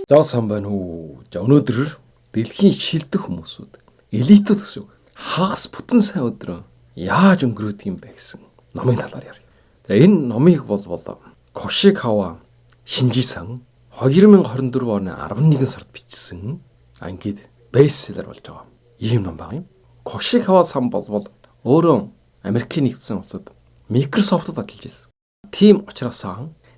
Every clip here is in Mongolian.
За сайн байна уу? За өнөөдөр дэлхийн шилдэг хүмүүсүүд, элитүүд гэсэн үг. Хагас бүтэн сайн өдрөө яаж өнгөрөөдөг юм бэ гэсэн номын талаар ярья. За энэ номыг болвол Кошикава Шинжисан 2024 оны 11 сард бичсэн англид бестселлер болж байгаа. Ийм ном байгаа юм. Кошикава сан болвол өөрөө Америкийн нэгдсэн улсад Microsoft-д ажиллаж байсан. Тийм учраас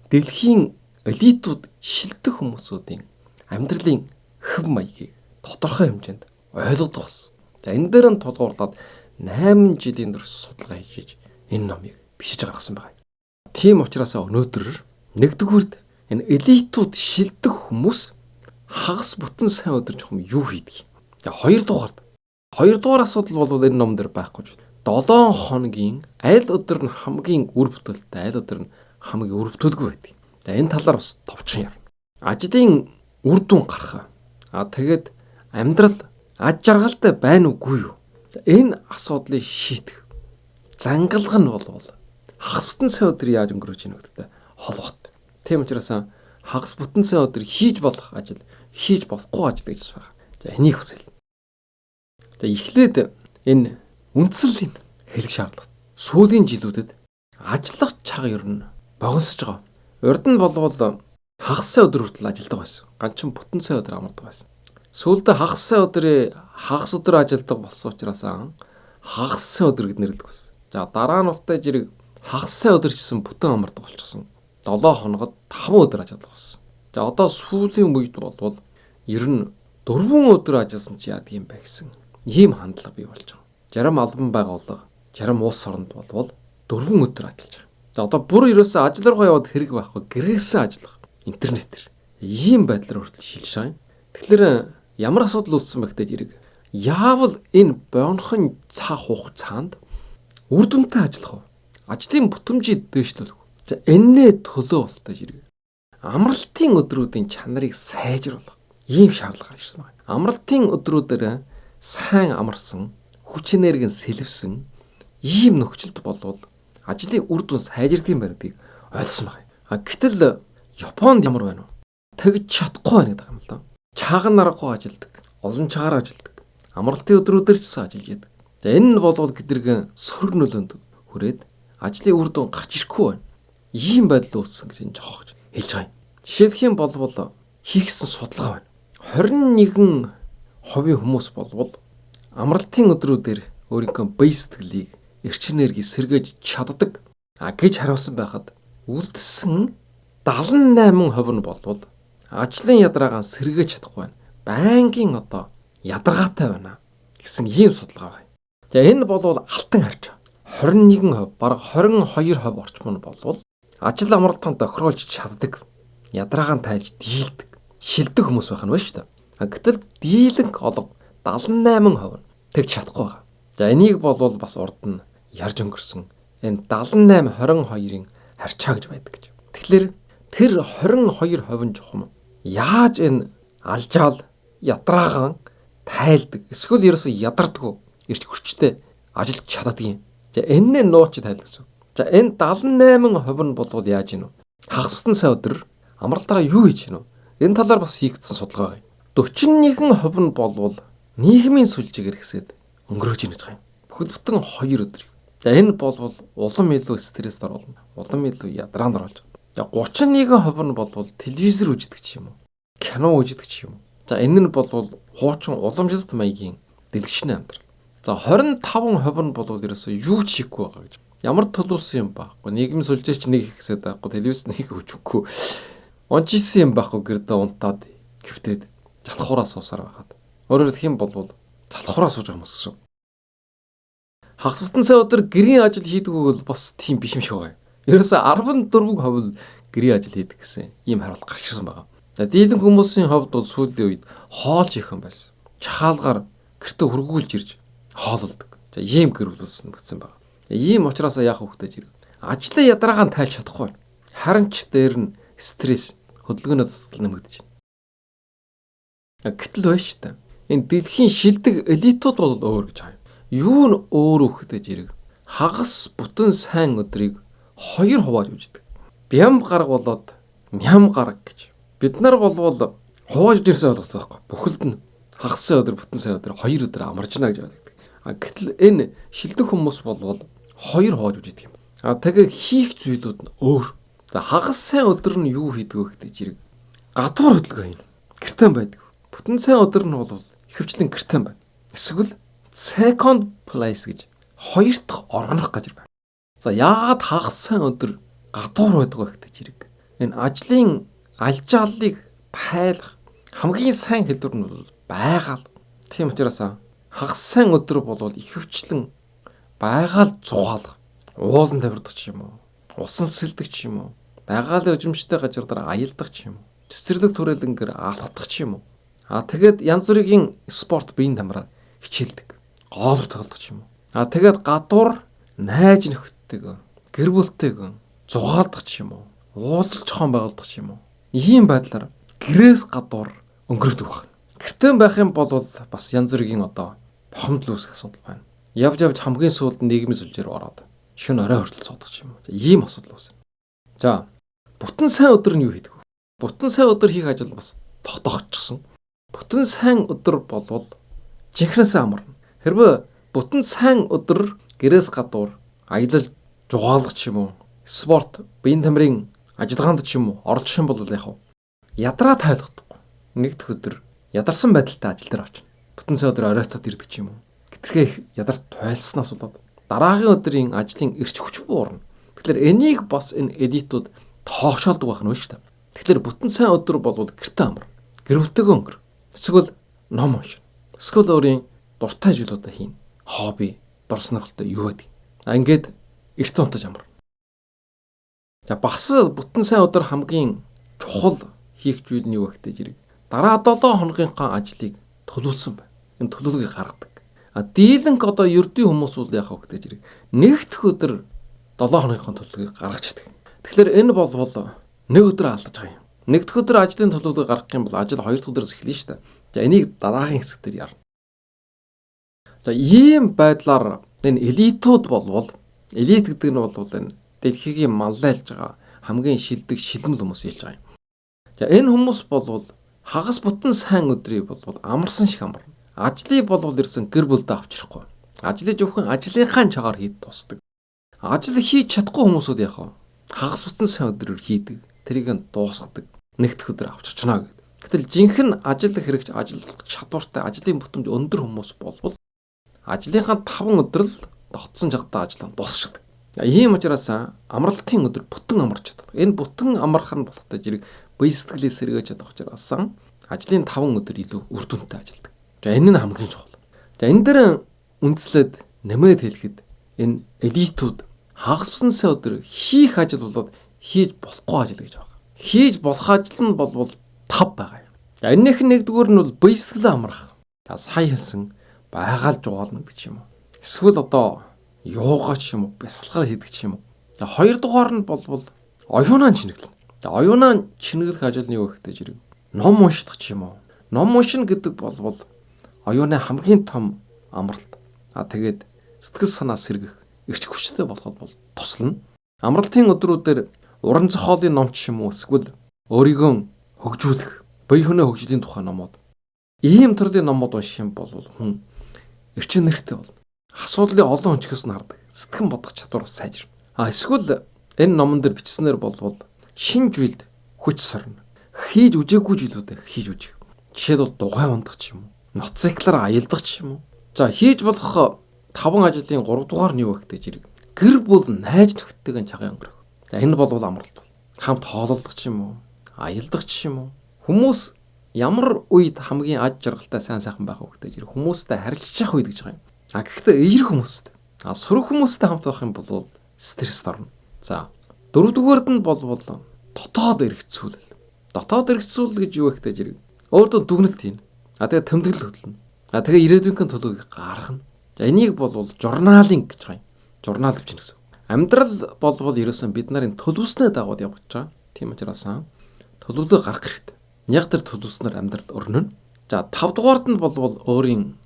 дэлхийн элитүүд, шилдэг хүмүүсүүдийн амьдралын хэв маягийг тодорхой хэмжээнд ойлгодог болсон. За энэ дээр нь тулгуурлаад 8 жилийн турш судалгаа хийж энэ номыг бичиж гаргасан байна. Тийм учраас өнөөдөр нэгдүгüүрт энэ элитүүд, шилдэг хүмүүс хагас бүтэн сайн өдөр чухам юу хийдэг юм? За хоёрдугаар асуудал бол энэ ном дээр байхгүй ч 7 хоногийн аль өдөр нь хамгийн үр бүтээлтэй, аль өдөр нь хамгийн үр бүтээлгүй байдаг. За энэ талаар бас товчхон ярина. Ажлын үр дүн гарах. А тэгээд амьдрал аж жаргалтай байна уугүй юу? Энэ асуудлыг шийдэх зангалга нь болвол хагас бүтэн сайн өдөр яаж өнгөрөөж ийн гэдэгтэй холбоотой. Тийм учраас хагас бүтэн сайн өдөр хийж болох ажил, хийж болохгүй ажил гэж байна. За энийг бас хэлнэ. За эхлээд энэ үндсэлийн хэлэх шаардлага. Сүүлийн жилүүдэд ажиллах чаг ер нь богиносж байгаа. Урд нь болвол хагас сайн өдөр хүртэл ажилладаг байсан. Ганчин бүтэн сайн өдөр амардаг байсан. Сүүлдээ хагас сайн өдрийн хагас өдөр ажилладаг болсон учраас хагас сайн өдөр гэд нэрлэдэг байсан. За дараа нь ултай жирэг хагас сайн өдөр гэсэн бүтэн амардаг болчихсон. 7 хоногод 5 өдөр ажилладаг болсон. За одоо сүүлийн үед болвол ер нь 4 өдөр ажилласан чи яадаг юм бэ гэсэн ийм хандлага бий болж байгаа. 60 албан байгууллага, 60 улс оронд болвол 4 өдөр ажиллаж байгаа. За одоо бүр ерөөсөө ажил руугаа яваад хэрэг байхгүй, гэрээсээ ажиллах, интернетээр ийм байдлаар хүртэл шилжиж байгаа юм. Тэгэхээр ямар асуудал үүссэн бэ гэдэг зэрэг яавал энэ богинохон цаг хугацаанд үр дүнтэй ажиллах вэ? Ажлын бүтэмжийг дээшлүүлэх. За энэний төлөө болтой зэрэг амралтын өдрүүдийн чанарыг сайжруулах ийм шаардлага гарч ирсэн байна. Амралтын өдрүүдээр сайн амарсан, хүч энерги нь сэлвсэн ийм нөхцөлд болвол ажлын үр дүн сайжирдаг юм байна гэдгийг ойлгосон байна. А гэтэл Японд ямар байна вэ? Тэгж чадахгүй байна гэдэг юм л да. Чаган аргагүй ажилдаг, олон чагаар ажилдаг. Амралтын өдрүүдээр ч гэсэн ажиллаж яадаг. За энэ нь болвол гэдэргэн сөр нөлөөнд хүрээд ажлын үр дүн гарч ирэхгүй байна. Ийм байдал үүссэн гэж энэ жоохож хэлж байгаа юм. Жишээлх юм болвол хийгдсэн судалгаа байна. 21% хүмүүс болвол амралтын өдрүүдээр өөрийнхөө бие сэтгэлийг, эрчим энергийг сэргээж чаддаг а гэж хариулсан байхад үлдсэн 78% нь болвол ажлын ядраагаан сэргээж чадахгүй байна. Байнгын одоо ядаргаатай байна гэсэн ийм судалгаа байна. За энэ болвол алтан харьцаа. 21%, бараг 22% орчим нь болвол ажил амралтанд тохируулж чаддаг, ядраагаан тайлж дийлдэг, шилдэг хүмүүс байх нь байна шүү дээ. Гэтэл дийлэнх олго 78% нь тэгж чадахгүй байгаа. За энийг болвол бас урд нь ярьж өнгөрсөн энэ 78 22-ын харьцаа гэж байдаг гэж. Тэгэхээр тэр 22% нь чухам яаж энэ алжаал ядраагаан тайлдаг, эсвэл ерөөсөө ядардаггүй эрч хүчтэй ажиллаж чаддаг юм. За энэний нууц тайлдаг гэсэн. За энэ 78% нь болвол яаж юм вэ? Хагас бүтэн сайн өдөр амралтаараа юу хийж гинэ вэ? Энэ талаар бас хийгдсэн судалгаа байна. 41% нь болвол нийгмийн сүлжээгээр хэсээд өнгөрөөж ийн гэж байгаа юм. Бүхэл бүтэн 2 өдөр. За энэ болвол улам илүү стресст оруулна. Улам илүү ядраанд оруулж. За 31% нь болвол телевизэр үздэг ч юм уу, кино үздэг ч юм уу. За энэ нь болвол хуучин уламжлалт маягийн дэлгчний амьдрал. За 25% нь болвол ерөөсөө юу ч хийхгүй байгаа гэж. Ямар төлөвлөсөн юм байхгүй. Нийгмийн сүлжээч нэг ихсээд байхгүй, телевиз нэг өчөхгүй. Унжижсэн юм байхгүй, гэрдээ унтаад гівтээд залхуураа суусаар байхад. Өөрөөр хэлэх юм бол залхуураа сууж байгаа хүмүүс гэсэн. Хагас бүтэн сайн өдөр гэрийн ажил хийдэг бол бас тийм биш юм шиг байна. Ерөөсөө 14% гэрийн ажил хийдэг гэсэн ийм хариулт гарч ирсэн байгаа. За дийлэнх хүмүүсийн хувьд бол сүүлийн үед хоол хийх юм байсан. Чахаалгаар гэртээ хөргүүлж ирж хоололдог. За ийм гэр бүл үүссэн гэсэн байгаа. Ийм учраас яах вэ гэж ирэг. Ажлын ядраагаан тайлж чадахгүй. Харин ч дээр нь стресс, хөдөлгөөний дутагдал нэмэгдэж байна. Гэтэл байна шүү дээ. Энэ дэлхийн шилдэг элитүүд бол өөр гэж байгаа юм. Юу нь өөр вэ гэж ирэг. Хагас бүтэн сайн өдрийг хоёр хувааж үздэг. Бям гараг болоод ням гараг гэж. Бид нар болвол Хувааж ирсэн ойлголт байхгүй. Бүхэлд нь хагас сайн өдөр, бүтэн сайн өдөр 2 өдөр амарчна гэж ойлгодог. А гэтэл энэ шилдэг хүмүүс болвол 2 хувааж үжидэг юм. А тэгээ хийх зүйлүүд нь өөр. За хагас сайн өдөр нь юу хийдэг вэ гэдэг зэрэг гадуур хөдөлгөөн хийнэ. Гэртээ байдаг. Бүтэн сайн өдөр нь бол ихэвчлэн гэртээ байна. Эсвэл second place гэж хоёр дахь оргонох газар байна. За яагаад хагас сайн өдөр гадуур байдаг вэ гэдэг зэрэг. Энэ ажлын алжааллыг тайлах хамгийн сайн хэлбэр нь бол байгаль. Тийм учраас хагас сайн өдөр бол ихэвчлэн байгаль зугаалах, уулан тавирдаг ч юм уу, усан сэлдэг ч юм уу, байгалийн өжмжтэй газар дээр аялдаг ч юм уу, цэцэрлэг түрээлэнгээр алхах ч юм уу. А тэгээд янз бүрийн спорт биеийн тамраар хичээлдэг. Гоолор тоглох ч юм уу. А тэгээд гадуур найж нөхдөд, гэр бүлтэйг зугаалдах ч юм уу, уулзалт зохион байгуулах ч юм уу. Ийм байдлаар гэрээс гадуур өнгөрдөг байна. Гэртээ байх юм бол бас янз бүрийн одоо бохомдол үүсэх асуудал байна. Явж явж хамгийн сүүлд нийгмийн сүлжээр ороод шөнө орой хүртэл суудаг ч юм уу. Ийм асуудал үүснэ. За бүтэн сайн өдөр нь юу хийдэг вэ? Бүтэн сайн өдөр хийх ажил бас тогтоохчихсон. Бүтэн сайн өдөр болвол жинхнээсээ амарна. Хэрвээ бүтэн сайн өдөр гэрээс гадуур аялал жугаалах ч юм уу, спорт, биеийн тамирын ажиллагаанд ч юм уу оролцох юм бол яг ядраа тайлгахдаггүй. Нэг дэх өдөр ядарсан байдалтай ажил дээр очно. Бүтэн сайн өдөр оройтод ирдэг ч юм уу. Гэтэрхээ их ядарт тойлснаас болоод дараагийн өдрийн ажлын эрч хүч буурна. Тэгэхээр энийг бас энэ элитүүд тоогшоолдог байх нь шүү дээ. Тэгэхээр бүтэн сайн өдөр болвол гэртээ амар. Гэр бүлтэйгээ өнгөр. Эсвэл ном уншина. Эсвэл өөрийн дуртай зүйлүүдээ хийнэ. Хобби, дур сонирхолтой юу гэдэг. А ингээд эрт унтаж амар. За бас бүтэн сайн өдөр хамгийн чухал хийх зүйл нь юу вэ гэдэг зэрэг дараа 7 хоногийнхаа ажлыг төлөвлөсөн байна. Энэ төлөвлөгөөг гаргадаг. А дийлэнх одоо ердийн хүмүүс бол яах вэ гэдэг зэрэг нэг дэх өдөр 7 хоногийнхаа төлөвлөгөөг гаргацдаг. Тэгэхээр энэ бол нэг өдөр алдаж байгаа юм. Нэг дэх өдөр ажлын төлөвлөгөө гаргах юм бол ажил хоёр дахь өдрөөс эхэлнэ шүү дээ. За энийг дараагийн хэсэг дээр ярина. За ийм байдлаар энэ элитүүд болвол элит гэдэг нь бол энэ дэлхийгийн маллайлж байгаа хамгийн шилдэг шилмэл хүмүүс хэлж байгаа юм. За энэ хүмүүс болвол хагас бүтэн сайн өдрийг болвол амарсан шиг амарна. Ажлыг болвол ирсэн гэр бүлдээ авчрахгүй. Ажлыг зөвхөн ажлынхаа чагаар хийд тусдаг. Ажил хийж чадахгүй хүмүүсүүд яах вэ? Хагас бүтэн сайн өдрөөр хийдэг. Тэрийг нь дуусгадаг. Нэг дэх өдөр авчирчна гэдэг. Гэтэл жинхэнэ ажил хэрэгч ажиллах чадвартай ажлын бүтэмж өндөр хүмүүс болвол ажлынхаа 5 өдөр л тогтсон чагтаа ажлаа дуусгадаг. Ийм учраас амралтын өдөр бүтэн амарч чаддаг. Энэ бүтэн амрах нь болохтой зэрэг бие сэтгэлээ сэргээж чадах учраас ажлын 5 өдөр илүү үр дүнтэй ажилладаг. За энэ нь хамгийн чухал. За энэ дээр үндслээд нэмээд хэлэхэд энэ элитүүд хагас бүсэн сайн өдөр хийх ажил болоод хийж болохгүй ажил гэж байна. Хийж болох ажил нь болвол 5 байгаа юм. За энэнийх нь нэгдүгээр нь бол бие сэтгэлээ амрах. За сая хэлсэн байгаль жугаална гэдэг ч юм уу. Эсвэл одоо йога ч юм уу, бясалгал хийдэг ч юм уу. За хоёрдугаар нь болвол оюунаа чинэглэнэ. За оюунаа чинэглэх ажил нь юу вэ гэдэг зэрэг ном уншдаг ч юм уу. Ном уншина гэдэг болвол оюуны хамгийн том амралт. А тэгээд сэтгэл санаа сэргэх эрч хүчтэй болоход бол туслана. Амралтын өдрүүдээр уран зохиолын ном ч юм уу эсвэл өөрийгөө хөгжүүлэх, буй хүний хөгжлийн тухай номууд. Ийм төрлийн номууд унших юм бол хүн эрчим нэртэй болно. Асуудлын олон өнчгөөс нь хардаг. Сэтгэн бодох чадвар бас сайжирна. А эсвэл энэ номон дээр бичснээр болвол шинэ зүйлд хүч сорно. Хийж үжээгүй зүйлүүдээ хийж үжих. Жишээлбэл дугуй ундах ч юм уу, мотоциклаар аялдаг ч юм уу. За хийж болох 5 ажлын 3 дугаар нь юу вэ гэдэг зэрэг гэр бүл найз нөхдөдтэйгээ чагын өнгөрөх. За энэ бол амралт бол. Хамт хооллох ч юм уу, аялдаг ч юм уу. Хүмүүс ямар үед хамгийн аж жаргалтай сайн сайхан байх вэ гэдэг зэрэг хүмүүстэй харилцах үед гэж байгаа юм. А гэхдээ эерэг хүмүүстэй. А сөрөг хүмүүстэй хамт байх юм бол стресст орно. За дөрөвдүгээрд нь болвол дотоод эргэцүүлэл. Дотоод эргэцүүлэл гэж юу вэ гэдэг зэрэг өөртөө дүгнэлт хийнэ. А тэгээ тэмдэглэл хөтлөнө. А тэгээ ирээдүйнхээ төлөвийг гаргана. За энийг болвол журналинг гэж байгаа юм. Журнал бичнэ гэсэн. Амьдрал болвол ерөөсөн бид нарын төлөвлөснөө дагуу явж байгаа. Тийм учраас төлөвлөгөө гаргах хэрэгтэй. Яг тэр төлөвлөснөр амьдрал өрнөнө. За 5 дугаард нь болвол өөрийн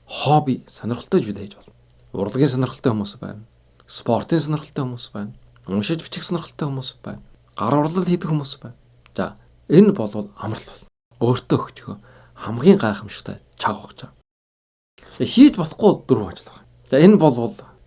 хобби, сонирхолтой зүйл хийж болно. Урлагийн сонирхолтой хүмүүс байна. Спортын сонирхолтой хүмүүс байна. Уншиж бичих сонирхолтой хүмүүс байна. Гар урлал хийдэг хүмүүс байна. За энэ болвол амралт болно. өөртөө өгч хамгийн гайхамшигтай чаг огч. Хийж болохгүй дөрвөн ажил байна. За энэ бол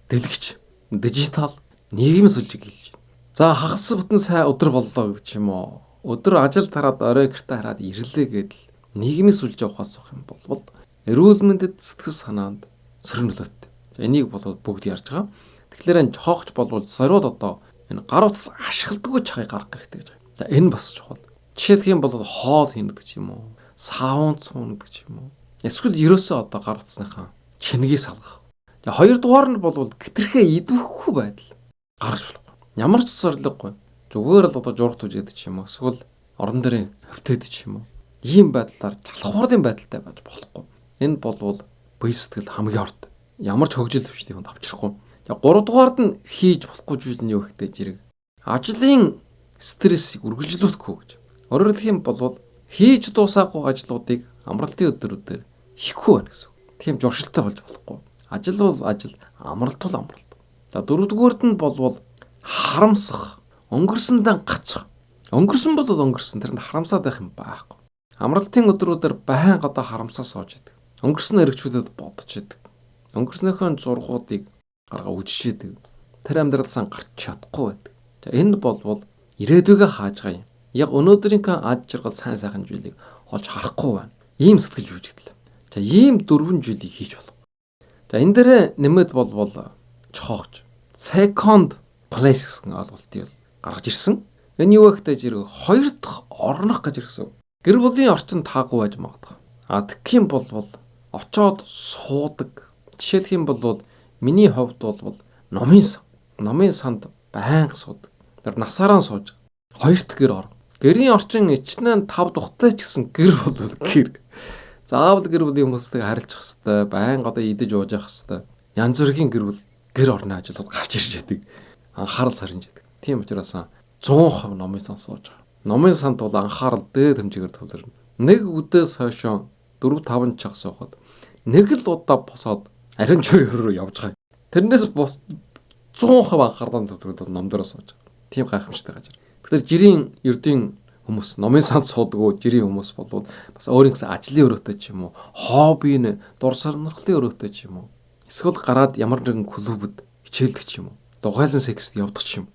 дэлгч, дижитал, нийгмийн сүлжээг хэлж байна. За хагас бүтэн сайн өдөр боллоо гэдэг ч юм уу. Өдөр ажил тараад орой гэртээ хараад ирлээ гэдэл нийгмийн сүлжээ ухаас суух юм бол эрүүл мэндэд сэтгэл санаанд сөрөг нөлөөтэй. За энийг бол бүгд ярьж байгаа. Тэгэхээр энэ жоохч болвол зориуд одоо энэ гар утас ашигладаггүй чагийг гаргах хэрэгтэй гэж байгаа. За энэ бас чухал. Жишээлх юм бол хоол хийнэ гэдэг ч юм уу, саун цуун гэдэг ч юм уу. Эсвэл ерөөсөө одоо гар утасныхаа чингийг салгах. За хоёрдугаар нь бол гитрхээ идэвхгүй байдал гаргаж болохгүй. Ямар ч зорилгогүй. Зүгээр л одоо журах түжээд ч юм уу, эсвэл орон дээрээ хөвтөөд ч юм уу. Ийм байдлаар чалхуурын байдалтай байж болохгүй. Энэ болвол бие сэтгэл хамгийн орд. Ямар ч хөгжил дэвшлийг авчрахгүй. За гуравдугаард нь хийж болохгүй зүйл нь юу гэхтэй зэрэг ажлын стрессийг үргэлжлүүлэхгүй гэж. Өөрөөр хэлэх юм бол хийж дуусаагүй ажлуудыг амралтын өдрүүдээр хийхгүй байна гэсэн. Тийм журшилтай болж болохгүй. Ажил бол ажил, амралт бол амралт. За дөрөвдүгээрт нь болвол харамсах, өнгөрсөндөө гацах. Өнгөрсөн бол өнгөрсөн, тэрэнд харамсаад байх юм байхгүй. Амралтын өдрүүдээр байнга одоо харамсаа сууж идэг. Өнгөрсөн эргчүүдэд бодож идэг. Өнгөрснөөхөө зургуудыг гаргаа үжиж идэг. Тэр амьдралсан гарч чадахгүй байдаг. За энэ болвол ирээдүйгээ хааж байгаа юм. Яг өнөөдрийнхөө ад жаргал сайн сайхан зүйлийг олж харахгүй байна. Ийм сэтгэл жүжигдэл. За ийм дөрвөн зүйлийг хийж болохгүй. За энэ дээр нэмээд болвол чоогч second place гэсэн ойлголтыг гаргаж ирсэн. Энэ юу вэ гэхдээ зэрэг хоёр дахь орнох гэж ирсэн. Гэр бүлийн орчин таагүй байж магадгүй. А тэгэх юм бол очоод суудаг. Жишээлх юм бол миний хувьд бол номын сан. Номын санд байнга суудаг. Тэр насаараа сууж хоёр дахь гэр ор. Гэрийн орчин ичнэн 5 тухтай ч гэсэн гэр бол гэр. Заавал гэр бүлийн хүмүүстэйг харилцах хэвээр, байнга одоо идэж ууж явах хэвээр. Янз бүрийн гэр бүл гэр орны ажлууд гарч ирж идэг. Анхаарал сарниж идэг. Тийм учраас 100% номын сан сууж байгаа. Номын санд бол анхаарал дээд хэмжээгээр төвлөрнө. Нэг үдээс хойшоо 4 5 час суухад нэг л удаа босоод ариун чүр рүү явж байгаа. Тэрнээс бос 100% анхаарлаа төвлөрөөд ном дээр сууж байгаа. Тийм гайхамшигтай газар. Тэгэхээр жирийн ердийн хүмүүс номын санд суудаггүй жирийн хүмүүс болвол бас өөрийн гэсэн ажлын өрөөтэй ч юм уу, хоббийн дур сонирхлын өрөөтэй ч юм уу, эсвэл гараад ямар нэгэн клубд хичээлдэг ч юм уу, дугайлан секст явдаг ч юм.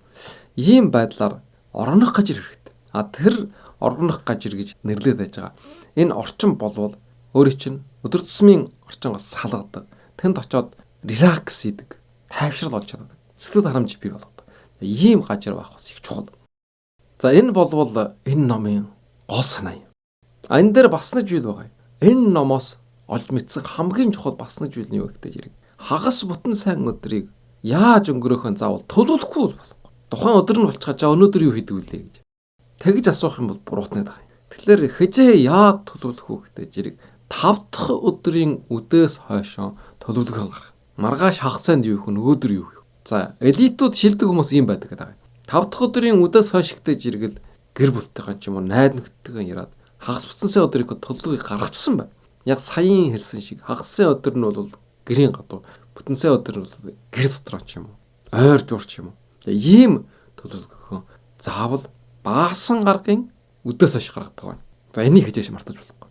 Ийм байдлаар орнох газар хэрэгтэй. А тэр орнох газар гэж нэрлээд байж байгаа. Энэ орчин болвол өөрийн чинь өдөр тутмын орчингоос салгадаг. Тэнд очоод релакс хийдэг. Тайвшрал олж чаддаг. Сэтгэл харамж бий болгодог. Ийм газар байх бас их чухал. За энэ болвол энэ номын гол санаа юм. А энэ дээр бас нэг зүйл байгаа юм. Энэ номоос олж мэдсэн хамгийн чухал бас нэг зүйл нь юу гэхтэй зэрэг. Хагас бүтэн сайн өдрийг яаж өнгөрөөхөн заавал төлөвлөхгүй болохгүй. Тухайн өдөр нь болчихоо за өнөөдөр юу хийдэг вүлээ гэж. Тэгж асуух юм бол буруутнаад байгаа юм. Тэгэхээр хэжээ яад төлөвлөх үү гэдэг зэрэг 5 дахь өдрийн үдээс хойшоо төлөвлөгөө гаргах. Маргааш хагас санд юу хийх вэ? Нөгөөдөр юу хийх вэ? За элитүүд шилдэг хүмүүс ийм байдаг гэдэг. 5 дахь өдрийн үдээс хойш ихтэй жиргэл гэр бүлтэйгээ ч юм уу найд нөхдөдтэйгээ яриад хагас бүтэн өдрийг төлөвлөгөөг гаргачихсан байна. Яг саяын хэлсэн шиг хагас өдөр нь бол гэрийн гадуур, бүтэн өдөр нь бол гэр дотроо ч юм уу, ойр жуур ч юм уу. Ийм төлөвлөгөөхөө заавал баасан гаргийн үдээс хойш гаргадаг байна. За энийг хижээш мартаж болохгүй.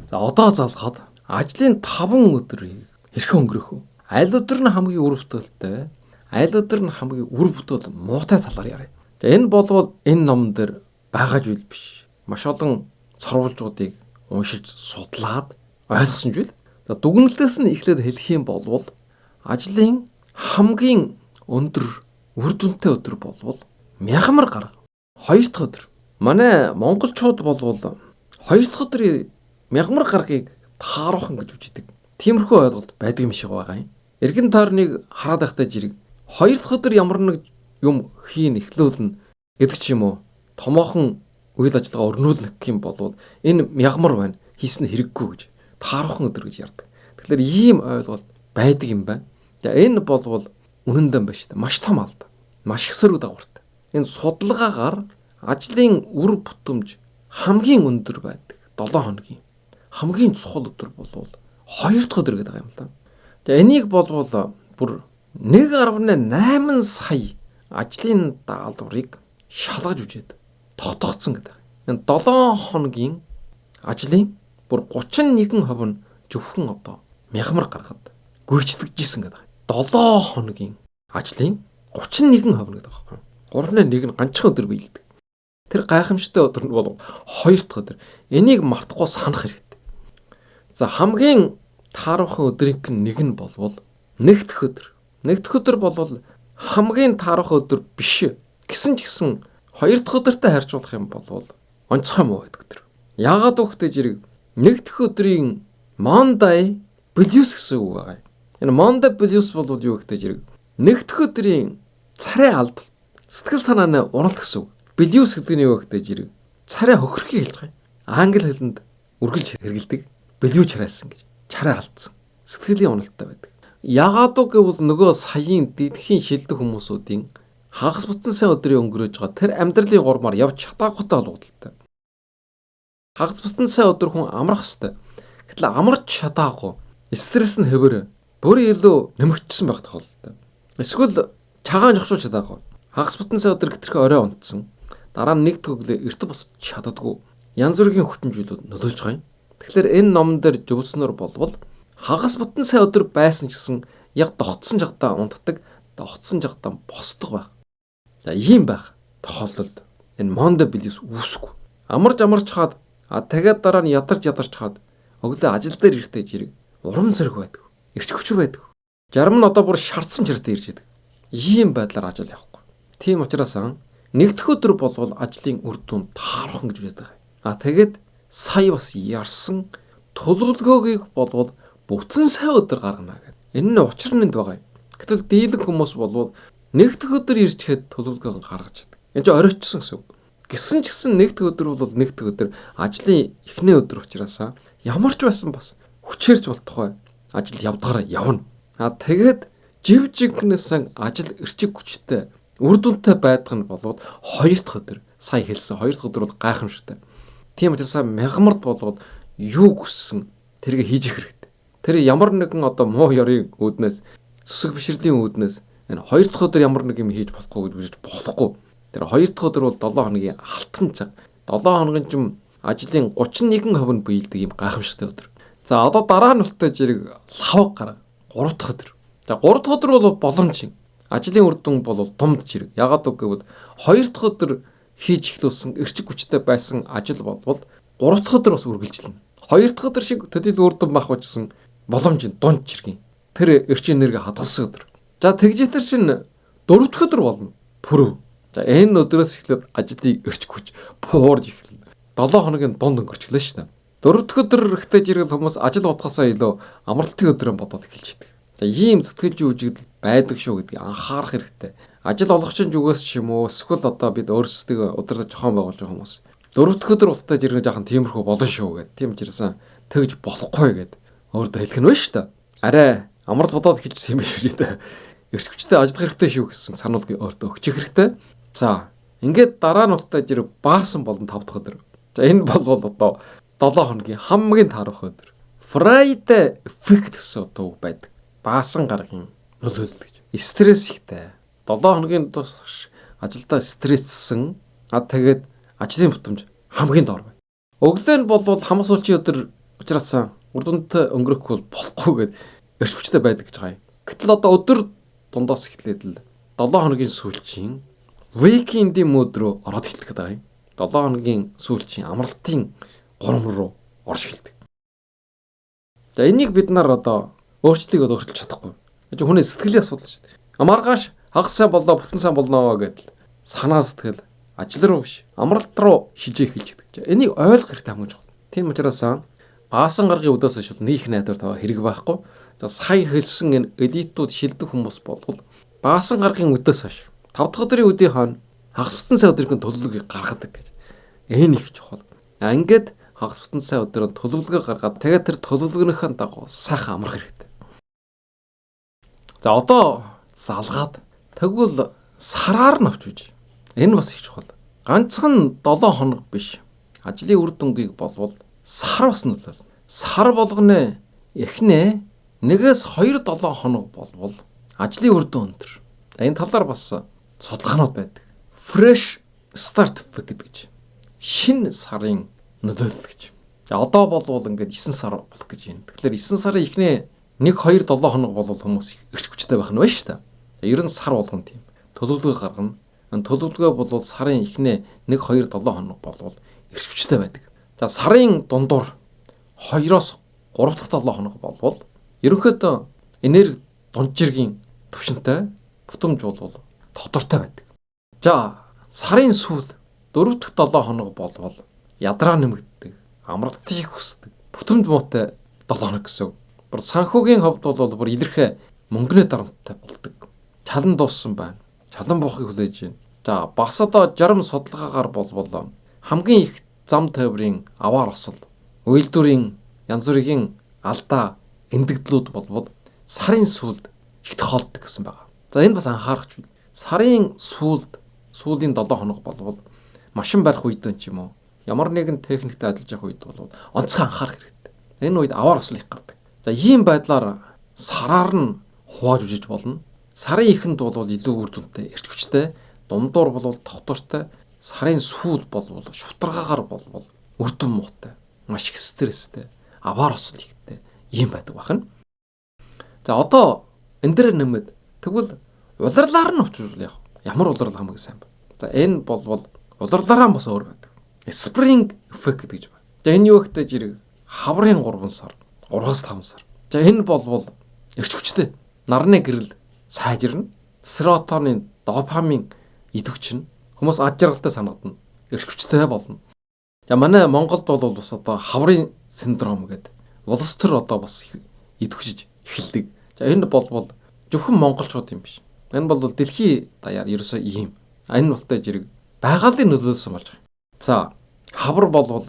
За одоо залхаад ажлын 5 өдрийг хэрхэн өнгөрөөх вэ? Аль өдөр нь хамгийн үр бүтээлтэй, аль өдөр нь хамгийн үр бүтээл муутай талаар яриа. За энэ болвол энэ номон дээр байгаа зүйл биш. Маш олон цорволжуудыг уншиж судлаад ойлгосон зүйл. За дүгнэлтээс нь эхлээд хэлэх юм болвол ажлын хамгийн өндөр үр дүнтэй өдөр болвол мягмар гарга. Хоёр дахь өдөр. Манай монголчууд болвол хоёр дахь өдрийн мягмар гаргыг тааруухан гэж үжидэг. Тиймэрхүү ойлголт байдаг юм шиг байгаа юм. Эргэн тойрныг хараад байхдаа жирэг хоёр дахь өдөр ямар нэг юм хийн эхлүүлнэ гэдэг ч юм уу. Томоохон үйл ажиллагаа өрнүүлнэ гэх юм бол энэ мягмар байна. Хийсэн хэрэггүй гэж тааруухан өдөр гэж ярьдаг. Тэгэхээр ийм ойлголт байдаг юм байна. За энэ болвол үнэн дээр байна шүү дээ. Маш том алдаа. Маш их сөрөг дагавартай. Энэ судалгаагаар ажлын үр бүтэмж хамгийн өндөр байдаг 7 хоногийн хамгийн чухал өдөр болвол хоёр дахь өдөр гэдэг юм л да. Тэгээ энийг болвол бүр 1.8 сая ажлын даалгаврыг шалгаж үжээд тогтоогдсон гэдэг. Энэ 7 хоногийн Ажлын бүр 31% нь зөвхөн одоо мягмар гаргад гүйцэтгэжсэн гэдэг. 7 хоногийн ажлын 31% гэдэг байхгүй. 3-1 нь ганцхан өдөр биелдэг. Тэр гайхамшигтай өдөр нь бол 2 дахь өдөр. Энийг мартахгүй санах хэрэгтэй. За хамгийн тааруухан өдрийнх нь нэг нь болвол нэгдэх өдөр. Нэгдэх өдөр болвол хамгийн тааруухан өдөр биш. Гэсэн ч гэсэн 2 дахь өдөртэй харьцуулах юм бол онцгой муу байдаг өдөр. Яагаад үгтэй зэрэг нэгдэх өдрийн Monday blues гэсэн үг байгаа. Энэ Monday blues бол юу гэдэг зэрэг нэгдэх өдрийн царай алдалт, сэтгэл санааны уралт гэсэн үг. Blues гэдэг нь юу гэдэг зэрэг царай хохирхийг хэлж байгаа юм. Англи хэлэнд үргэлж хэрэгэлдэг. Blue чарайлсан гэж. Чарай алдсан. Сэтгэлийн уналтай байдаг. Яагаад үг гэвэл нөгөө саяын дэлхийн шилдэг хүмүүсүүдийн хагас бүтэн сайн өдрийн өнгөрөөж байгаа тэр амьдралын гурмаар явж чадаагүйтэй холбогдолтой. Хагас бүтэн сайн өдөр хүн амрах хэвээр. Гэтэл амарч чадаагүй. Стресс нь хэвээр бүр илүү нэмэгдсэн байх тохиолдолтой. Эсвэл чагаан зогсож чадаагүй. Хагас бүтэн сайн өдөр гэтэрхий орой унтсан. Дараа нь нэг төглөө эрт босч чаддаггүй. Янз бүрийн хүчин зүйлүүд нөлөөлж байгаа юм. Тэгэхээр энэ номон дээр зөвлөснөр болвол хагас бүтэн сайн өдөр байсан ч гэсэн яг догтсон жагтаа унтдаг, догтсон жагтаа босдог байх. За ийм байх тохиолдолд энэ Monday blues үүсэхгүй. Амарч амарч хаад тэгээд дараа нь ядарч ядарч хаад өглөө ажил дээр ирэхдээ зэрэг урам зориг байдаг. Эрч хүч байдаг. Зарим нь одоо бүр шаардсан чартай ирж идэг. Ийм байдлаар ажил явахгүй. Тийм учраас нэгдэх өдөр болвол ажлын үр дүн таархан гэж үздэг байгаа. А тэгээд сая бас ярьсан төлөвлөгөөгийг болвол бүтэн сайн өдөр гаргана гэдэг. Энэ нь учир нэнд байгаа юм. Гэтэл дийлэнх хүмүүс болвол нэгдэх өдөр ирж ихэд төлөвлөгөөг гаргаж идэг. Энэ чинь оройтсон гэсэн үг. Гэсэн ч гэсэн нэгдэх өдөр бол нэгдэх өдөр ажлын эхний өдөр учраас ямар ч байсан бас хүчээрч болтугай ажил явдгаараа явна. А тэгээд жив жинхнээсэн ажил эрчиг хүчтэй үр дүнтэй байдаг нь болвол хоёр дахь өдөр сая хэлсэн хоёр дахь өдөр бол гайхамшигтай. Тийм учраас мягмард болвол юу хүссэн тэрийг хийж их хэрэгтэй. Тэр ямар нэгэн одоо муу ёрын үүднээс сүсэг бишрэлийн үүднээс энэ хоёр дахь өдөр ямар нэг юм хийж болохгүй гэж үзэж болохгүй. Тэр хоёр дахь өдөр бол 7 хоногийн алтан цаг. 7 хоногийн чим ажлын 31% нь биелдэг юм гайхамшигтай өдөр. За одоо дараа нь болтой зэрэг лавг гараа. 3 дахь өдөр. За 3 дахь өдөр бол боломж. Ажлын үр дүн бол дунд зэрэг. Ягаад гэвэл 2 дахь өдөр хийж эхлүүлсэн эрчиг хүчтэй байсан ажил болвол 3 дахь өдөр бас үргэлжлэнэ. 2 дахь өдөр шиг төдийл үр дүн байх учраас боломж дунд зэрэг. Тэр эрчим энерги хадгалсан өдөр. За тэгж тэр чинь 4 дахь өдөр болно. Пүрэв. За энэ өдрөөс эхлээд ажлын эрч хүч буурж эхэлнэ. 7 хоногийн дунд өнгөрчлөө шүү дээ. 4 дахь өдөр ихтэй жиргэл хүмүүс ажил бодохосоо илүү амралтын өдрөө бодоод эхэлж идэг. За ийм сэтгэл зүйн үжигдэл байдаг шүү гэдгийг анхаарах хэрэгтэй. Ажил олгогчийн зүгээс ч юм уу эсвэл одоо бид өөрсдөө удирдах зохион байгуулж байгаа хүмүүс 4 дахь өдөр болтой жиргэн жаахан тиймэрхүү болно шүү гэд. Тийм учраас тэгж болохгүй гэд өөртөө хэлэх нь байна шүү дээ. Арай амралт бодоод эхэлжсэн юм биш үү дээ. Эрч хүчтэй ажиллах хэрэгтэй шүү гэсэн сануулгыг өөртөө өгчих хэрэгтэй. За ингээд дараа нь болтой жирэг баасан болон 5 дахь өдөр. За энэ бол одоо 7 хоногийн хамгийн таарах өдөр. Friday effect гэсэн одоо үг байдаг. Баасан гарагийн нөлөөлөл гэж. Стресс ихтэй. 7 хоногийн турш ажилдаа стресссэн. А тэгээд ажлын бүтэмж хамгийн доор байна. Өглөө нь болвол хамаг сүүлчийн өдөр учраас үр дүнтэй өнгөрөхгүй бол болохгүй гэд эрч хүчтэй байдаг гэж байгаа юм. Гэтэл одоо өдөр дундаас эхлээд л 7 хоногийн сүүлчийн weekend-ийн мод руу ороод эхэлдэг гэдэг юм. 7 хоногийн сүүлчийн амралтын гурам руу орж эхэлдэг. За энийг бид нар одоо өөрчлөлийг өөрчилж чадахгүй. Энэ хүний сэтгэлийн асуудал шүү дээ. Маргааш хагас сайн боллоо, бүтэн сайн болноо гэдэл санаа сэтгэл ажил руу биш, амралт руу шилжээ эхэлж гэдэг. Энийг ойлгох хэрэгтэй хамгийн чухал. Тийм учраас баасан гарагийн өдөөс хойш нэг их найдвар таваа хэрэг байхгүй. За сая хэлсэн энэ элитүүд шилдэг хүмүүс болвол баасан гарагийн өдөөс хойш 5 дахь өдрийн өдийн хойно хагас бүтэн сайн өдрийн төлөвлөгөөг гаргадаг гэж. Энэ их чухал. Ингээд хагас бүтэн сайн өдрөөр төлөвлөгөө гаргаад тэгээд тэр төлөвлөгөөнийхөө дагуу сайхан амрах хэрэгтэй. За одоо залгаад тэгвэл сараар нь авч үж. Энэ бас их чухал. Ганцхан 7 хоног биш. Ажлын үр дүнгийг болвол сар бас нөлөөлнө. Сар болгоно эхнээ 1-2 7 хоног болвол ажлын үр дүн өндөр. Энэ талаар бас судалгаанууд байдаг. Fresh start effect гэдэг гэж. Шинэ сарын нөлөөлөл гэж. За одоо болвол ингээд 9 сар болох гэж байна. Тэгэхээр 9 сарын эхний 1 2 7 хоног болвол хүмүүс эрч хүчтэй байх нь байна шүү дээ. Ер нь сар болгон тийм. Төлөвлөгөө гаргана. Төлөвлөгөө болвол сарын эхний 1 2 7 хоног болвол эрч хүчтэй байдаг. За сарын дундуур 2-оос 3 дахь 7 хоног болвол ерөнхийдөө энерги дунджиргийн төвшөнтэй, бүтэмж болвол тогтвортой байдаг. За сарын сүүл 4 дахь 7 хоног болвол ядраа нэмэгддэг, амралтыг хүсдэг, бүтэмж муутай 7 хоног гэсэн. Бүр санхүүгийн хувьд бол бүр илэрхэ мөнгөний дарамттай болдог. Чалан дууссан байна. Чалан буухыг хүлээж байна. За бас одоо жарам судалгаагаар болвол хамгийн их зам тайврын аваар осол, уйлдврын янз бүрийн алдаа, эндэгдлүүд болвол сарын сүүлд их тохиолддог гэсэн байгаа. За энэ бас анхаарах зүйл. Сарын сүүлд сүүлийн 7 хоног болвол машин барих үед ч юм уу ямар нэгэн техниктэй ажиллаж явах үед бол онцгой анхаарах хэрэгтэй. Энэ үед аваар осол их гардаг. За ийм байдлаар сараар нь хувааж үжиж болно. Сарын эхэнд бол илүү үр дүнтэй, эрч хүчтэй, дундуур бол тогтвортой, сарын сүүл болвол шутаргаагаар болвол үр дүн муутай, маш их стресстэй, аваар осол ихтэй ийм байдаг байна. За одоо энэ дээр нэмээд тэгвэл улирлаар нь учруулах яг ямар улирал хамгийн сайн бэ? За энэ болвол улирлаараа бас өөр байдаг. Spring effect гэж байна. За энэ юу гэхтэй жирэг хаврын 3 сар, 3-5 сар. За энэ болвол эрч хүчтэй. Нарны гэрэл сайжирна. Серотонин, допамин идэвхжинэ. Хүмүүс ад жаргалтай санагдана. Эрч хүчтэй болно. За манай Монголд бол бас одоо хаврын синдром гэдэг улс төр одоо бас идэвхжиж эхэлдэг. За энэ болвол зөвхөн монголчууд юм биш. Энэ бол дэлхий даяар ерөөсөө ийм. Энэ болтой жирэг байгалийн нөлөөлсөн болж байгаа. За хавар болвол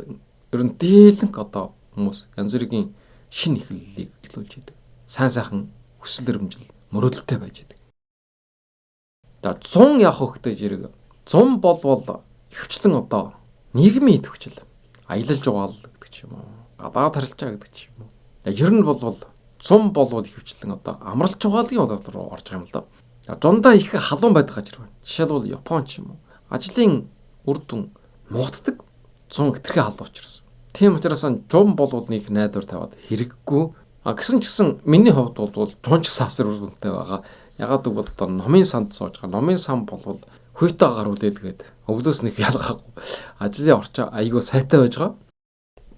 ер нь дийлэнх одоо хүмүүс янз бүрийн шинэ эхлэлийг эхлүүлж идэг. Сайн сайхан хүсэл эрмэлзэл мөрөөдөлтэй байж идэг. За 100 явах хөхтэй жирэг 100 болвол ихэвчлэн одоо нийгмийн идэвхжил, аялал жугаал гэдэг ч юм уу, гадаад харилцаа гэдэг ч юм уу. Ер нь болвол 100 болвол ихэвчлэн одоо амралт жугаалын улирал руу орж байгаа юм л да. Зундаа их халуун байдаг газар байна. Жишээлбэл Япон ч юм уу. Ажлын үр дүн муутдаг. 100 хэтэрхий халуун учраас. Тийм учраас жум болвол нэг найдвар тавиад хэрэггүй. А гисэн ч гэсэн миний хувьд бол жун ч гэсэн асар үр дүнтэй байгаа. Ягаад гэвэл одоо номын санд сууж байгаа. Номын сан болвол хуйтаа гар үлээлгээд өвлөөс нэг ялгаагүй. Ажлын орчоо айгүй сайтай байж байгаа.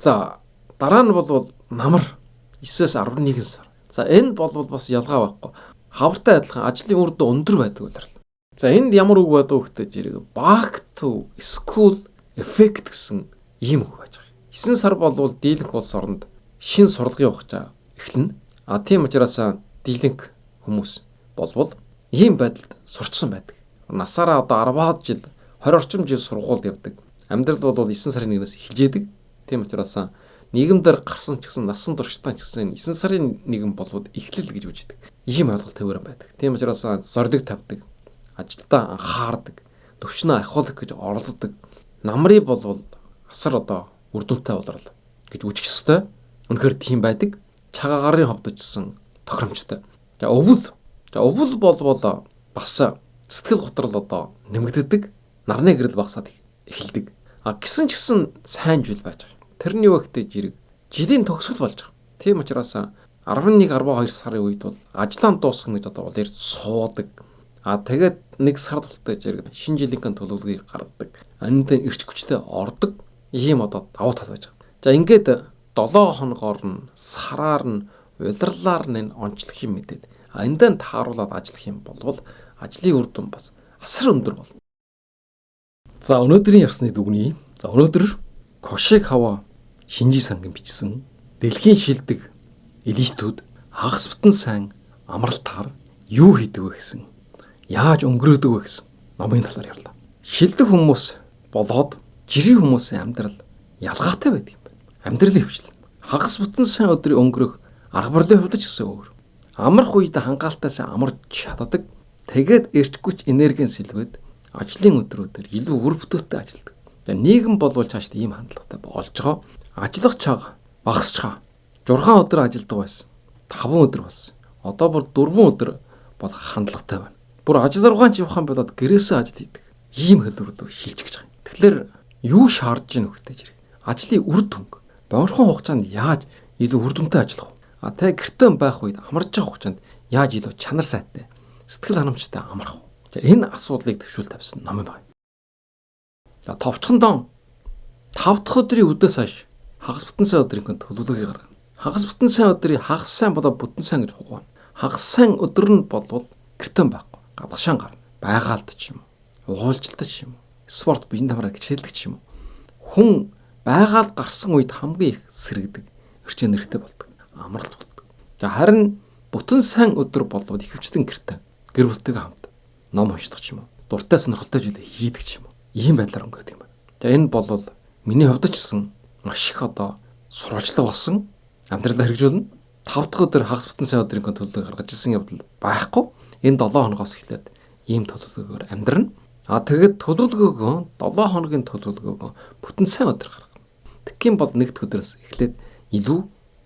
За дараа нь болвол намар 9-ээс 11 сар. За энэ болвол бас ялгаа байхгүй. Хавартай адилхан ажлын үр дүн өндөр байдаг улирал. За энд ямар үг байдаг вэ гэхээр зэрэг back to school effect гэсэн ийм үг байж байгаа. 9 сар болвол дийлэнх улс оронд шин сурлагын хугацаа эхэлнэ. А тийм учраас дийлэнх хүмүүс болвол ийм байдалд сурчсан байдаг. Насаараа одоо 10-аад жил, 20 орчим жил сургуульд явдаг. Амьдрал бол 9 сарын 1-ээс эхэлж идэг. Тийм учраас нийгэмдэр гарсан ч гэсэн насан туршдаа ч гэсэн 9 сарын 1 болвол эхлэл гэж үздэг. Ийм ойлголт тавиуран байдаг. Тийм учраас зориг тавьдаг, ажилдаа анхаардаг, төвшнөө ахиулах гэж оролддог. Намрыг болвол асар одоо үр дүнтэй улирал гэж үзэх ёстой. Үнэхээр тийм байдаг. Чагаагарын хувьд ч гэсэн тохиромжтой. За өвөл. За өвөл болвол бас сэтгэл готрол одоо нэмэгддэг. Нарны гэрэл багасаад эхэлдэг. А гисэн ч гэсэн сайн зүйл байж байгаа. Тэр нь юу гэхтэй жирэг жилийн төгсгөл болж байгаа. Тийм учраас 11 12 сарын үед бол ажлаа дуусгах гэж одоо улир суудаг. А тэгээд нэг сар тултай жирэг шинэ жилийнхээ төлөвлөгөөг гаргадаг. Анинд эрч хүчтэй ордог. Ийм одоо давуу тал байж байгаа. За ингээд 7 хоногоор нь сараар нь улирлаар нь онцлох юм мэдээд эндээ тааруулаад ажиллах юм болвол ажлын үр дүн бас асар өндөр болно. За өнөөдрийн явсны дүгнэе. За өнөөдөр Кошигава Шинжи сангийн бичсэн дэлхийн шилдэг элитүүд хагас бүтэн сайн амралтаар юу хийдэг вэ гэсэн, яаж өнгөрөөдөг вэ гэсэн номын талаар ярьлаа. Шилдэг хүмүүс болоод жирийн хүмүүсийн амьдрал ялгаатай байдаг юм байна. Амьдралын хвшил. Хагас бүтэн сайн өдрийг өнгөрөх арга барилын хувьд ч гэсэн өөр. Амрах үед хангаалтай сайн амарч чаддаг. Тэгээд эрч хүч энергийн сэлвэд ажлын өдрүүдээр илүү үр бүтээлтэй ажилладаг. За нийгэм болвол цаашдаа ийм хандлагатай болж байгаа. Ажиллах чаг багасч байгаа. 6 өдөр ажилладаг байсан. 5 өдөр болсон. Одоо бүр 4 өдөр болох хандлагатай байна. Бүр ажил руугаа ч явах юм болоод гэрээсээ ажил хийдэг. Ийм хэлбэр рүү шилжиж байгаа юм. Тэгэхээр юу шаардж гин хөхтэй зэрэг. Ажлын үр дүнг. Богинохон хугацаанд яаж илүү үр дүнтэй ажиллах вэ? А тэг гэртээ байх үед амарч байгаа хугацаанд яаж илүү чанар сайтай, сэтгэл ханамжтай амрах вэ? За энэ асуудлыг төвшүүл тавьсан ном юм байна. За товчхондоо 5 дахь өдрийн үдээс хойш хагас бүтэн сайн өдрийн төлөвлөгөөг гаргана. Хагас бүтэн сайн өдрийг хагас сайн болоо бүтэн сайн гэж хуваана. Хагас сайн өдөр нь болвол гэртээ байхгүй. Гадагшаан гарна. Байгаалд ч юм уу, уулзалт ч юм уу, спорт биеийн тамраа хичээлдэг ч юм уу. Хүн байгаалд гарсан үед хамгийн их сэргэдэг, эрчим нэртэй болдог, амралт болдог. За харин бүтэн сайн өдөр болвол ихэвчлэн гэртээ гэр бүлтэйгээ хамт ном уншдаг ч юм уу, дуртай сонирхолтой зүйлээ хийдэг ч юм уу. Ийм байдлаар өнгөрдөг юм байна. За энэ болвол миний хувьд ч гэсэн маш их одоо сурвалжлага болсон, амьдралаа хэрэгжүүлнэ. 5 дахь өдөр хагас бүтэн сайн өдрийн төлөвлөгөө гаргаж ирсэн явдал байхгүй. Энэ 7 хоногоос эхлээд ийм төлөвлөгөөгөөр амьдрна. А тэгээд төлөвлөгөөгөө 7 хоногийн төлөвлөгөөгөө бүтэн сайн өдөр гаргана. Тэгэх юм бол нэг дэх өдрөөс эхлээд илүү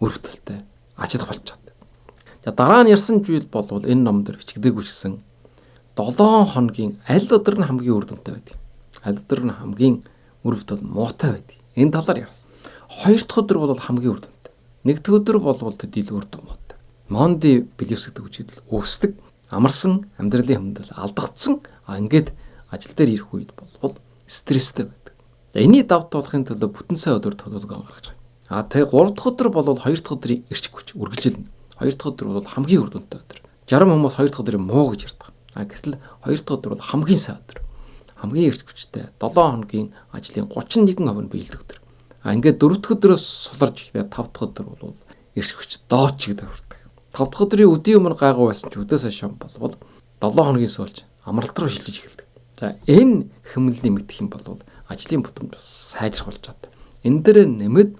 үр бүтээлтэй ажиллах болж байгаа. За дараа нь ярьсан зүйл болвол энэ ном дээр бичигдээгүй ч гэсэн 7 хоногийн аль өдөр нь хамгийн үр дүнтэй байдаг. Аль өдөр нь хамгийн үр бүтээл муутай байдаг. Энэ талаар ярьсан. 2 дахь өдөр бол хамгийн үр дүнтэй. 1 дахь өдөр болвол төдийл үр дүн муутай. Monday blues гэдэг үгчидэл үүсдэг. Амарсан амьдралын хэмнэл алдагдсан. А ингээд ажил дээр ирэх үед болвол стресстэй байдаг. За энэний давт туулахын төлөө бүтэн сайн өдөр төлөвлөгөө гаргаж байгаа. А тэгээ 3 дахь өдөр болвол 2 дахь өдрийн эрч хүч үргэлжилнэ. 2 дахь өдөр бол хамгийн үр дүнтэй өдөр. Зарим хүмүүс 2 дахь өдрийг муу гэж ярьдаг. А гэтэл 2 дахь өдөр бол хамгийн сайн өдөр. Хамгийн эрч хүчтэй 7 хоногийн ажлын 31% нь биелдэг өдөр. А ингээд 4 дахь өдрөөс суларч эхлээд 5 дахь өдөр бол эрч хүч доод чиг тавьдаг. 5 дахь өдрийн өдийн өмнө гайгүй байсан ч өдөөс хойш болвол 7 хоногийн суулж амралт руу шилжиж эхэлдэг. За энэ хэмнэлийг мэдэх юм бол ажлын бүтэмж сайжрах болж байгаа. Энэ дээр нэмээд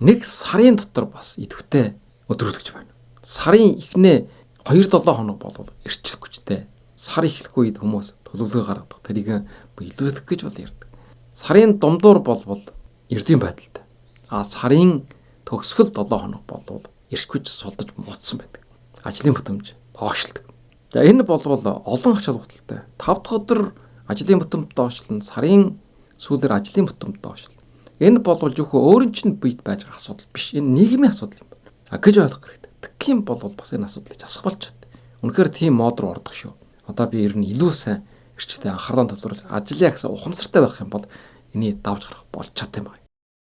нэг сарын дотор бас идэвхтэй өдрүүлэгч байна. Сарын эхнээ 2-7 хоног болвол эрчил хүчтэй. Сар эхлэх үед хүмүүс төлөвлөгөө гаргадаг. Тэрийг биелүүлэх гэж бол ярьдаг. Сарын дундуур болвол эрдийн байдалтай. А сарын төгсгөл 7 хоног болвол эрч хүч сулдаж муутсан байдаг. Ажлын бүтэмж доошлдог. За энэ болвол олон ач холбогдолтой. 5 дахь өдөр ажлын бүтэмж доошлно. Сарын сүүлээр ажлын бүтэмж доошлно. Энэ болвол зөвхөн өөрийн чинь биед байж байгаа асуудал биш. Энэ нийгмийн асуудал юм байна. А гэж ойлгох хэрэгтэй. Тэгэх юм бол бас энэ асуудлыг засах болж чаддаг. Үнэхээр тийм мод руу ордог шүү. Одоо би ер нь илүү сайн эрчтэй анхаарлаа төвлөрүүлж ажиллая гэсэн ухамсартай байх юм бол энийг давж гарах болж чадсан юм байна.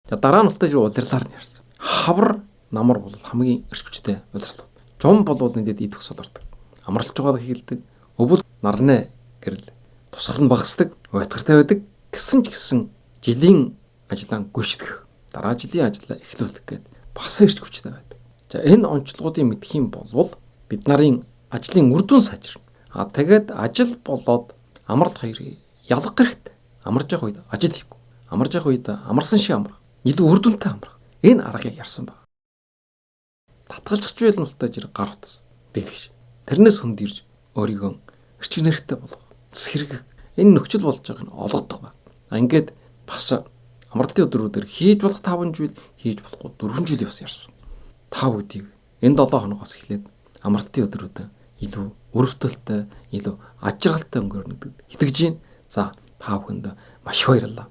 За дараа нь ултаж улирлаар нь ярьсан. Хавар намар бол хамгийн эрч хүчтэй улирлууд. Жум болвол нэдэд идэх сулардаг. Амралж байгааг хийлдэг. Өвөл нарны гэрэл тусгал нь багасдаг, уйтгартай байдаг. Гэсэн ч гэсэн жилийн ажлаа гүйцэтгэх, дараа жилийн ажлаа эхлүүлэх гээд бас эрч хүчтэй байдаг. За энэ онцлогуудыг мэдэх юм болвол бид нарын ажлын үр дүн сайжирна. А тэгээд ажил болоод амралт хоёрыг ялгах хэрэгтэй. Амарж явах үед ажил хийхгүй. Амарж явах үед амарсан шиг амрах. Илүү үр дүнтэй амрах. Энэ аргыг ярьсан байна. Татгалзах зүйл нь болтой жир гар утас дэлгэж. Тэрнээс хүнд ирж өөрийгөө эрчим нэртэй болгох. Цэцгэрэг энэ нөхцөл болж байгааг нь олгодог байна. А ингээд бас амралтын өдрүүдээр хийж болох 5 зүйл, хийж болохгүй 4 зүйлийг бас ярьсан. Та бүгдийг энэ 7 хоногоос эхлээд амралтын өдрүүдэд илүү өрөвдөлттэй, илүү аж аргалтай өнгөрнө гэдэгт итгэж байна. За та бүхэнд маш их баярлалаа.